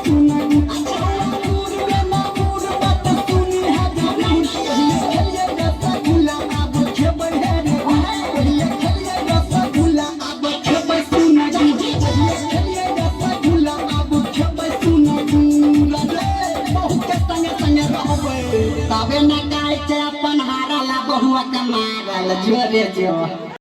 सुन अच्छा पूर्वे ना पूर्व बात सुनी है जरूर। पहिले खेलिए रसगुल्ला आब खेबै हे रे गुल। पहिले खेलिए रसगुल्ला आब खेबै सुन पहिले खेलिए रसगुल्ला आब खेबै सुन रे बहू के संगे संगे रहबै तबे न कहै छै अपन हारल आ बहुआ के मारल। जोरे जो।